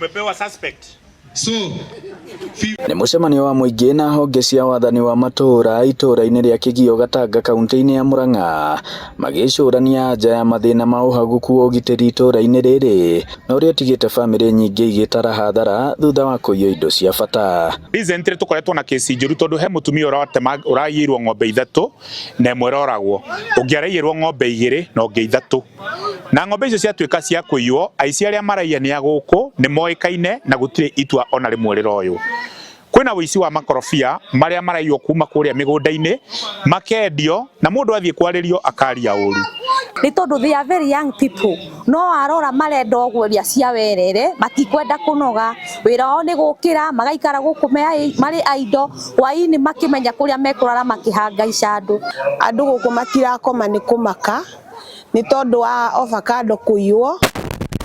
Amepewa suspect. So, Nĩ mũcemanio wa mũingĩ na honge cia wathani wa matũũra itũũra-inĩ rĩa Kĩgio Gatanga kaunti-inĩ ya Murang'a magĩcũrania anja ya mathĩna ma ũhagũku wa ũgitĩri itũũra-inĩ rĩrĩ na ũrĩa ũtigĩte bamĩrĩ nyingĩ igĩtara hathara thutha wa kũiywo indo cia bata. Recently tukoretwo na kesi njũru tondu he mutumia ũratema ũraiyĩirwo ng'ombe ithatũ na ĩmwe ĩroragwo, ũngĩ araiyĩrwo ng'ombe igĩrĩ na ũngĩ ithatũ, na ng'ombe icio ciatuĩka cia kũiywo, aici arĩa maraiya nĩ a gũkũ, nĩ moĩkaine na gũtirĩ itua ona rĩmwe rĩroywo. Kwĩna ũici wa makorobia marĩa maraiywo kuma kũrĩa mĩgũnda-inĩ makendio na mũndũ athiĩ kwarĩrio akaria ũru. Nĩ tondũ they are very young people, no arora marenda ũguo cia werere, matikwenda kũnoga. Wĩra wao nĩ gũkĩra magaikara gũkũ marĩ aindo, hwaĩ-inĩ makĩmenya kũrĩa mekũrara makĩhangaica andũ. Andũ gũkũ matirakoma nĩ kũmaka nĩ tondũ wa avocado kũiywo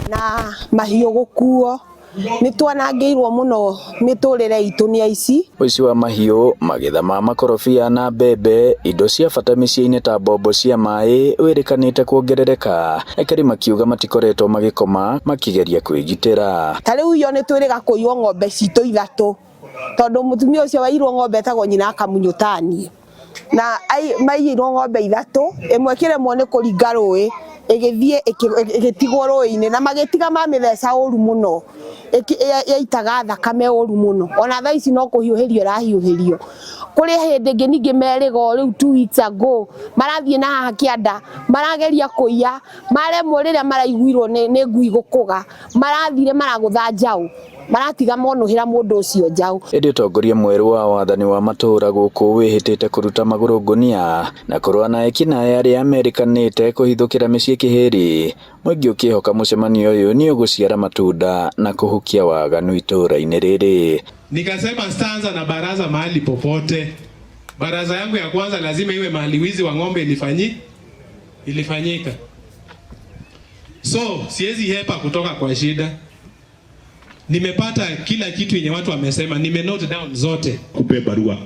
na mahiũ gũkuo. Nĩ twanangĩirwo mũno mĩtũrĩre itũ nĩ aici. Ũici wa mahiũ, magetha ma makorobia na mbembe, indo cia bata mĩciĩ-inĩ ta mbombo cia maĩ wĩrĩkanĩte kuongerereka. Aikari makiuga matikoretwo magĩkoma makĩgeria kwĩgitĩra. Ta rĩu iyo nĩ twĩrĩga kũiywo ng'ombe citũ ithatũ tondũ mũtumia ũcio waiyirwo ng'ombe etagwo nyina akamunyũtanie na maiyirwo ng'ombe ithatũ, ĩmwe ĩkĩremwo nĩ kũringa rũĩ ĩgĩthiĩ ĩgĩtigwo rũĩ-inĩ na magĩtiga mamĩtheca ũru mũno, yaitaga thakame ũru mũno, ona thaa ici no kũhiũhĩrio ĩrahiũhĩrio. Kũrĩ hĩndĩ ĩngĩ ningĩ merĩga rĩu 2 weeks ago marathiĩ na haha kĩanda marageria kũiya, maremwo, rĩrĩa maraiguirwo nĩ ngui gũkũga, marathire maragũtha njaũ, maratiga monũhĩra mũndũ ũcio njaũ. Ĩndĩ ũtongoria mwerũ wa wathani wa matũũra gũkũ wĩhĩtĩte kũruta magũrũ ngũnia na kũrũa na ekinaĩ arĩa merĩkanĩte kũhithũkĩra mĩciĩ kĩhĩri. Mũingĩ ũkĩhoka mũcemanio ũyũ nĩ ũgũciara matunda na kũhukia waganu itũũra-inĩ rĩrĩ. Nikasema sitaanza na baraza mahali popote. Baraza yangu ya kwanza lazima iwe mahali wizi wa ng'ombe ilifanyika. So siwezi hepa kutoka kwa shida. Nimepata kila kitu yenye watu wamesema, nime note down zote. Kupe barua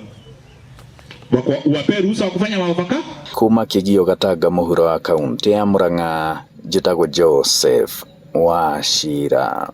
wape ruhusa wa kufanya mavaka. Kuma Kĩgio Gatanga mũhuro wa kaunti ya Murang'a, njĩtagwo Joseph Wachira.